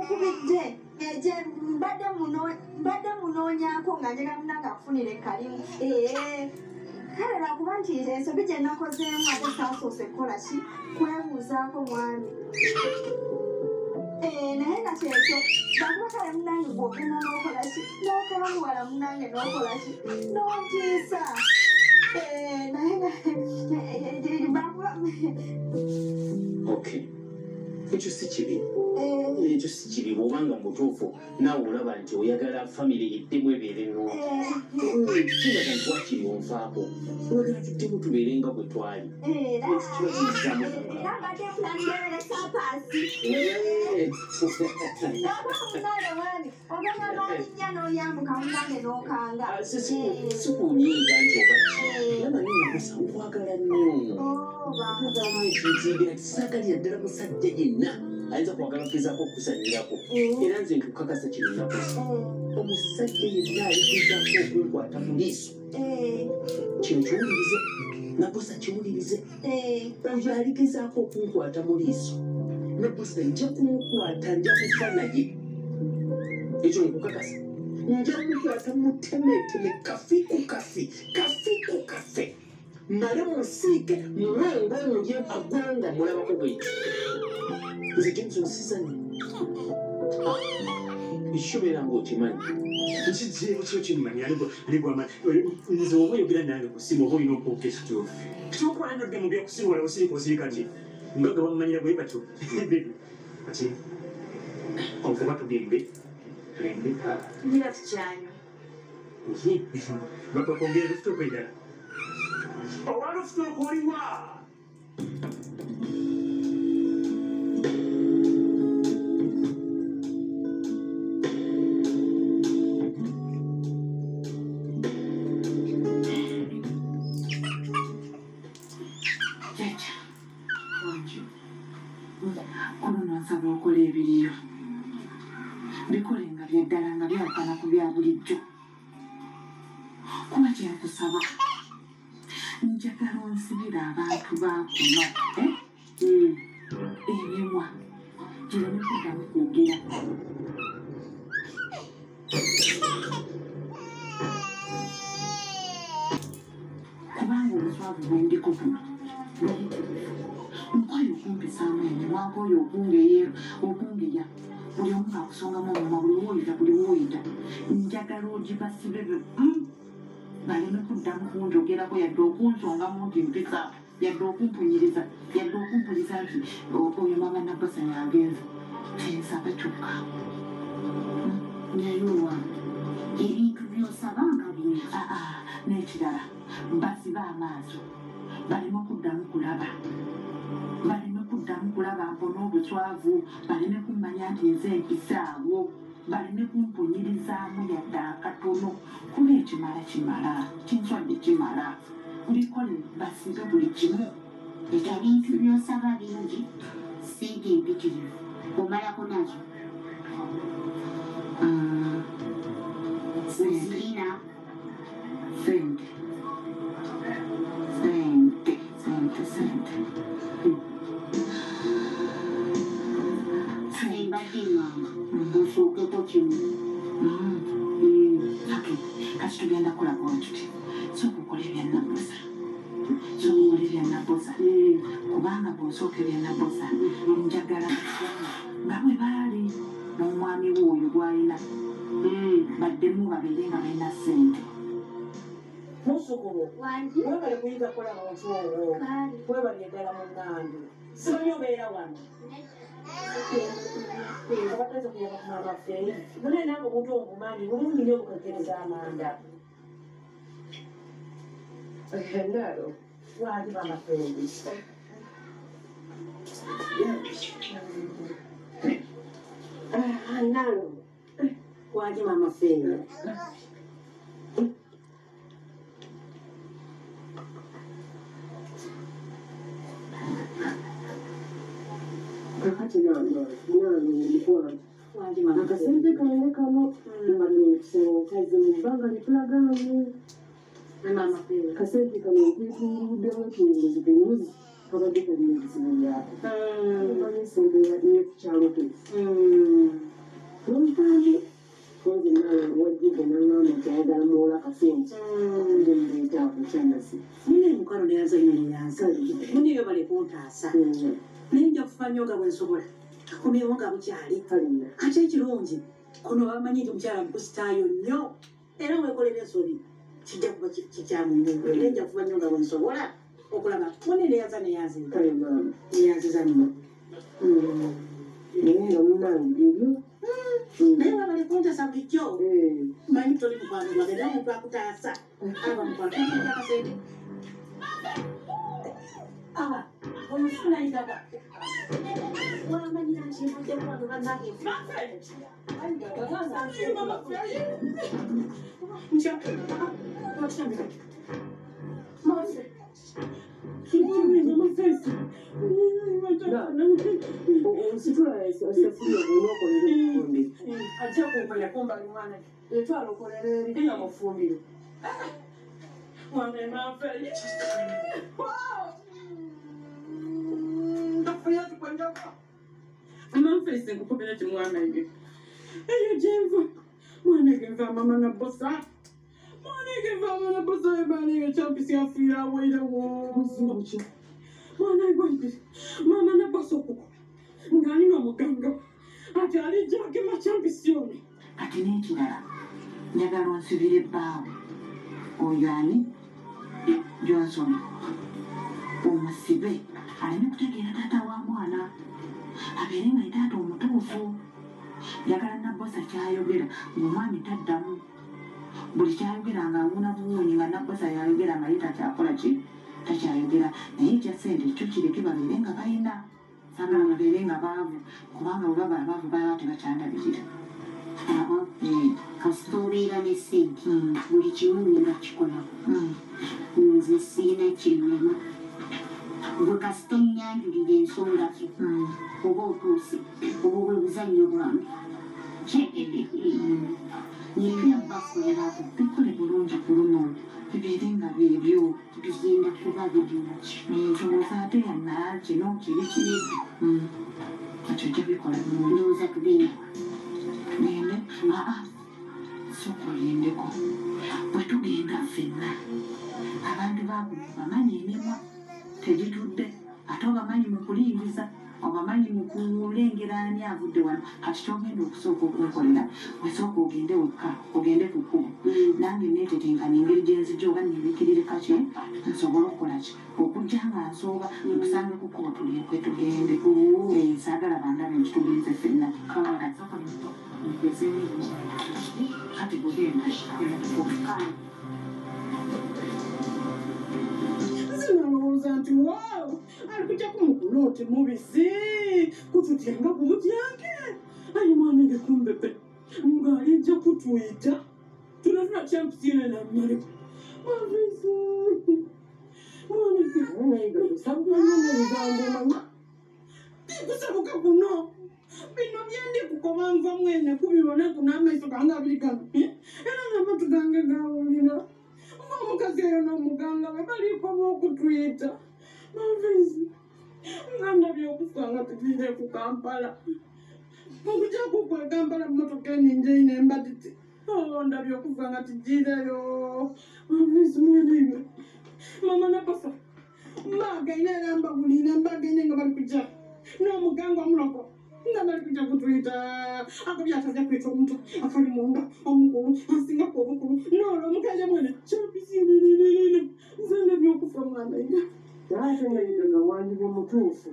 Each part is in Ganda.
Namukubidde mbadde munoonyaako nga njagala munnange akufunire ekkalimu. Kale lwakuba nti ensobi gye nakozeemu ate saasoose kukola ki kwebuuzaako mwami. Naye nga kyekyo lwakuba kale munnange gw'ogenda n'okola ki n'okambuwala munnange n'okola ki n'ontiisa. Naye nga lwakuba Okay. Ekyo si kibi. Ekyo si kibi bw'obanga mutuufu naawe olaba nti oyagala famire eddemu ebeere ennungi. Kiraga nti wakiri onfaako. Oyagala tuddemu tubeere nga bwe twali. Ekyo kiba kizzaamu. Era mbadde nfulanira sapaasi. Munnange mwami ogenda n'olinnya n'oyambuka munnange n'okanga. Sikunyiiga nti oba ki. Naye manyi Nabusa nkwagala nnyo. Nkwagala nnyo ekinziigira nti saagalira ddala musajja yenna ayinza kwagala kugezaako okukuzannyirako. Era nze nkukakasa kino Nabusa. Omusajja yenna aligezaako okunkwata mu liiso. Kino kiwulirize. Nabusa kiwulirize. Oyo aligezaako okunkwata mu liiso. Nabusa nja kumukwata nja kufa naye. Ekyo nkukakasa. Nja kumukwata mutemeeteme kafi ku kafi, kafi ku kafe. Mmale musiike muwe ng'omulye agwanga mulabako bweti. Nze Johnson sizannya. Ekyo beera ng'okimanyi. Nkiggyeeko kyo kimmanyi nze oba oyogera nange ku ssimu oba olina okwogera ekituufu. Kituufu nodde mu byakusiwala osirika osirika ki? Nga nga bamumanyira bwe batyo. Kati okuba tugende. Tugende. Ngira tukyanywa. Bakwongera lufutuuko endala. Owa lufutuuko oliwa? Jjajja, kuno nsaba okola ebiriyo. Bikole nga byaddala nga byawukana ku bya bulijjo. Kuba kye nkusaba, njagala onsibire abantu ba kuno emimwa gireme kuddamu kwogera. Kubanga obuswavu bwe ndiko buno nkooye okumpisaamu emimwa, nkooye okungeya buli omu ng'akusongamu omumwa buli w'oyita buli w'oyita. Njagala ogibasibe baleme kuddamu kunjogerako yadde okunsongamu nti mpisa yadde okumpunyiriza yadde okumpuliza nti oyo maama Nabusa yagenze. Kyensaba kyokka. Naye owange ebintu by'osaba nga bingi. N'ekirala basibe amaaso baleme kuddamu kulaba. Baleme kuddamu kulaba mpona obuswavu, baleme kummanya nti nze mpisaawo, baleme kumpunyirizaamu yadde akatono. Kuba ekimala kimala, kinswadde kimala. Bikole basibe buli kimu. Ebintu by'osaba bingi, ssente mpitirivu, omalako nazo. Ozirina? Ssente. Ssente, ssente, ssente. Mbadde ŋŋamba osookeko kimu. Okay, kati tugenda kukola bwe tuti. Sooka okola ebya Nabusa. Sooka okola ebya Nabusa. Kubanga bw'osooka ebya Nabusa, njagala nga bwe baali n'omwami we oyo gw'alina baddemu babeere nga balina ssente. Muzzukulu, webale kuyiga kukola muntu olwo. Webale ddala munnange. Simanyi obeera wano. Abakazi okuyamba ku maama ffe. Munaye nange obuntu obwo bumanyi bulungi nnyo obukekkereza amanda. Nalo. Wangi maama ffe. Nalo. Wangi maama ffe. Kakati nalo mukwano. Akasente kange kano mbadde omukazi mu bbanga litulagamu. Kasente kano nkeetunguddemu etunguzi ku mbuzi. Kabadde kalina ebizibu byako. Omanyi ensonga ey'oku kyalo kwe. Nonfaani nze naawe wajjidde n'aŋŋamba nti ayagala muwola akasente. Nze muleeta ako kyamazzi. Mune mukwano neyanza nnyo neyanza. Muneeyo bale kuntaasa. Naye nja kufa nnyo nga bwe nsobola. Akomyewo nga bukyali. Ate ekirungi kuno bamanyi nti omukyala mukusitaayo nnyo era weekolera ensobi kijja kuba kikyamu nnyo. Naye nja kufa nnyo nga bwe nsobola okulaba mune neyanza neyanza neyanziza nnyo. Naye nga munnange ebyo. Naye wabale kuntaasa bulijjo. Manyi toli mukwano gwange naye omuntu akutaasa. Aba mukwano tukulya akasente. Aba omusunayitaba. Wamanyira nti nvudde mukwano bannange. Onsitula esefulya olwokolera ebikombe. Ajja kunkolera kumbali mwana. Etwala okolera eri nga mufumbiro. Mwana mafe. Manfesi nkukubira ki mwana ge. Eyo gyenva. Mwana ge nva mama na bosa. Mwana ge nva mama na bosa ebane kyampisi afiira aweirewo. Buzibu ki? Mwana gwe mama na bosa okuko. Ng'alina omuganga. Ati alijja agema kyampisi ono. Kati n'ekirala njagala onsibire ebbaawe oyo ani Johnson omusibe aleme kutegeera taata wa mwana abeere nga ye taata omutuufu. Njagala Nabbosa kyayogera ng'omwami taddamu buli kyayogera ng'awuuna buwuunyi nga Nabbosa yayogera nga ye takyakola ki takyayogera. Naye ekya ssente kyo kireke babeere nga balina saagala babeere nga baavu kubanga bwe baba abaavu baba tebakyandabirira. Kasita obeera ne ssente buli kimu ngenda kikolako. Nze siina kinnema. Gwe kasita onnyanjulira ensonga zo oba otuuse obwo bwe buzannyo bwange. Nipya bakolerako. Bikole bulungi ku luno bibeere nga byebyo. Bigenda kuba birungi. Ndowooza ate yanna kino kiri kiri. Ekyo ojja bikola bulungi. Ndowooza tugende. Tugende? Aa, sooka olindeko. Bwe tugenda ffenna abantu baakuno bamanyi emimwa tegitudde ate obamanyi mu kulingiza obamanyi mu kulengera ani avudde wano. Kati kyogenda okusooka okunkolera wesooka ogende wekka ogende ku kkubo nange neetetenkanya engeri gye nzijja oba neebikirire kaki nsobole okukola ki okujja nga nsooba nkusange ku kkubo tulyoke tugende. Saagala bandabe nti tugenze ffenna. Kati gugenda Nalowooza nti waaw alikujjako mukulooti mubisi kututyanga kumutyange ayi mwana ge kumbepe ng'alijja kutuyita tunafuna kyampisiine nammaleko mavisi mwana ge Osabuka nnyo ebigambo omanyi. Tikusabuka kuno bino byendi kukoba nva mwene kubibona kuno amaiso gange abiri gano era n'amatu gange gawulira. Omukazi eyo n'omuganga we baliiko b'okutuyita. Mavisi nga ndabye okufa nga tugiire ku Kampala. Okujjako kwe Kampala mmotoka eninja ino embatiti. Ndabye okufa nga tugiireyo. Mavisi mwana iwe. Mama Nabbosa mbagaine era mbawulira mbagaine nga bali kujja n'omuganga omuloko nga bali kujja kutuyita. Akabya atajja kuyita omuntu akali munda omukulu asingako obukulu n'olwo omukazi mwene kyampisiinenenene nze ndabye okufa mwana iwe. Ate nga nga wandiba omutuufu.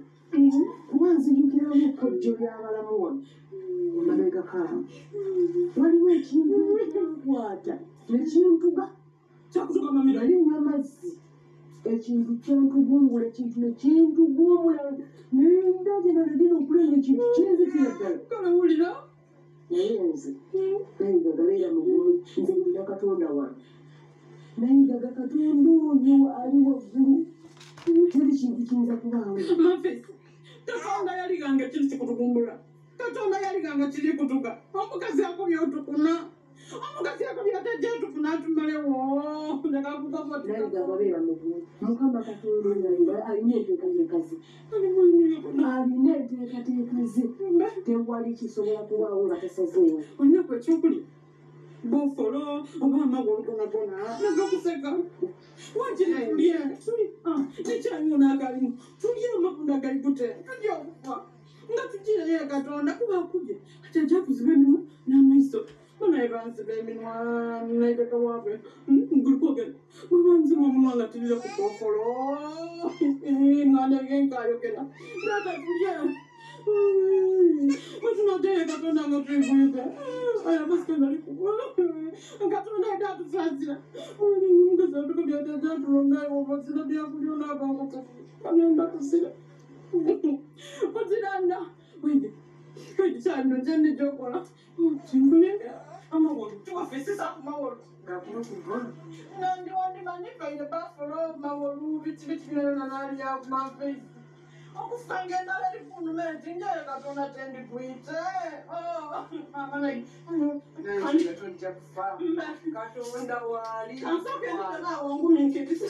Kuba nzijukiramu ekkojjo ly'abalamu wano emabega kaawo. Waliwo ekintu ekyankwata ne kintuga. Kyakutuga mamiro. Nali nywa mazzi. Ekintu kyantugumbula ekintu ne kintugumbula nenda gye nalagenda okulenga ekintu kinzitira ddala. Kale wulira. Naye nze nayigaga beera mugumu nze nina Katonda wange. Nayigaga Katonda oyo ali waggulu. Teri kintu kiyinza kubaawo. Mafesi Katonda yaliganga ekintu kikutugumbula. Katonda yaliganga kiri kutuga. Omukazi akubye otukuna. Omukazi akabya tajja tufuna atumalewo. Nayiga ababeera mu ggulu. Mukama Katonda alina enteekateeka ze. Alina enteekateeka ze. Tewali kisobola kubaawo nga tasazeewo. Olunaku ekyokulya bufolo oba amagulu gonagona nagakuseka. Wakiri tulye nekyaliwo n'akalimu tulye amapunda galigute tujja okufa nga tugireyo Katonda kuba akubye ati ajja kuziba emimwa n'amaiso. Banaye banziba eminwa naitaka waabwe gulikwogera bwe banziba omumwa nga tulire ku bofolo nga ndegenkayogera naata tulye bwetunaddeyo Katonda nga tweguyuka aya masika nalikuba Katonda ate atusaasira mukasanduku byatajja tulongayo obazira byakulya onaabanguka kanenda tusira oziranda wede kyano kyendi kyokola kinkule amawolu tuwafisisa ku mawolu nandiwandimanyifaire bafolo mawolu biki biki byona nalya ku mafeisi okufa ng'endala erifunuma eti njayo Katonda kyendikuyite Tojja kufa. Katonda waali. Kansooke wangumiikirize.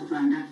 Banda.